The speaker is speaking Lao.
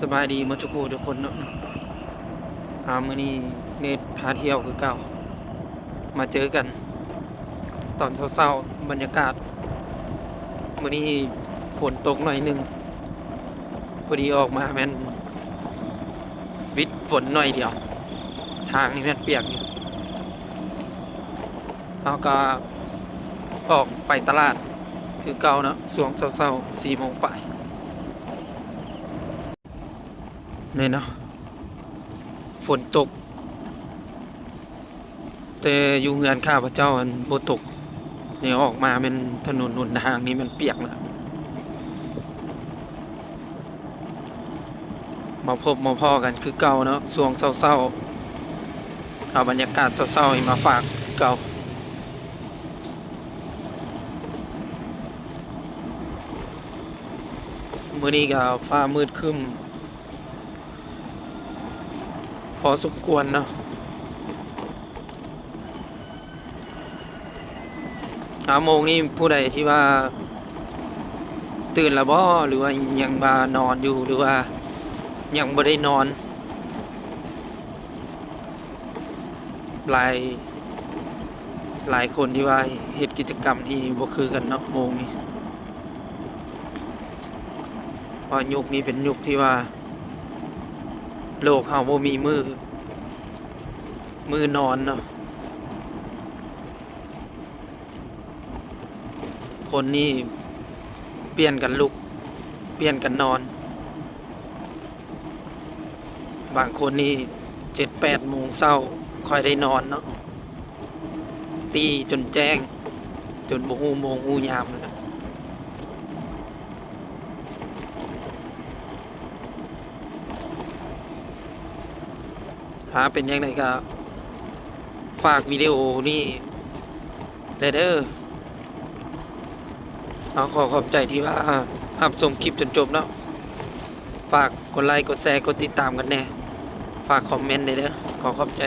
ສະບາຍດີໝົດທຸກຜູ້ທຸກຄົນເນາະ. ອ່າ ມື້ນີ້ເນດພາທ່ຽວຄືເກົ່າ ມາເຈີກັນຕອນເຊົ້າໆ ບັນຍາກາດມື້ນີ້ຝົນຕົກໜ້ອຍໜຶ່ງ ພໍດີອອກມາແມ່ນວິດຝົນໜ້ອຍດຽວ ທາງນີ້ແມ່ນປຽກຢູ່. ເຮົາກໍອອກໄປຕະຫຼາດຄືເກົ່າເນາະ ຊ່ວງເຊົ້າໆ ສີ່ໂມງປາຍ. ນີ້ເນາະ ຝົນຕົກ ແຕ່ຢູ່ເຮືອນຂ້າພະເຈົ້າຫັ້ນບໍ່ຕົກ. ນີ້ອອກມາແມ່ນຖະໜົນຫົນທາງນີ້ແມ່ນປຽກແລ້ວ. ມາພົບມາພໍ້ກັນຄືເກົ່າເນາະ ຊ່ວງເຊົ້າໆ ເອົາບັນຍາກາດເຊົ້າໆ ໃຫ້ມາຝາກຄືເກົ່າ. ມື້ນີ້ກໍຟ້າມືດຄຶ້ມພໍສົມຄວນເນາະ. ຫ້າໂມງນີ້ ຜູ້ໃດທີ່ວ່າຕື່ນແລ້ວບໍ່ ຫຼືວ່າຍັງວ່ານອນຢູ່ ຫຼືວ່າຍັງບໍ່ໄດ້ນອນ ຫຼາຍ ຫຼາຍຄົນທີ່ວ່າເຮັດກິດຈະກຳທີ່ບໍ່ຄືກັນເນາະ ໂມງນີ້. ເພາະຍຸກນີ້ເປັນຍຸກທີ່ວ່າໂລກເຮົາບໍ່ມີມື້ ມື້ນອນເນາະ. ຄົນນີ້ປ່ຽນກັນລຸກ ປ່ຽນກັນນອນ. ບາງຄົນນີ້ເຈັດແປດໂມງເຊົ້າຄ່ອຍໄດ້ນອນເນາະ ຕີຈົນແຈ້ງ ຈົນບໍ່ຮູ້ໂມງຮູ້ຍາມແລ້ວ. ຖ້າເປັນຈັ່ງໃດກໍຝາກວິດີໂອນີ້ແດ່ເດີ. ເອົາ ຂໍຂອບໃຈທີ່ວ່າຮັບຊົມຄລິບຈົນຈົບເນາະ. ຝາກກົດໄລ ກົດແຊ ກົດຕິດຕາມກັນແດ່. ຝາກຄອມເມັນແດ່ເດີ. ຂໍຂອບໃຈ.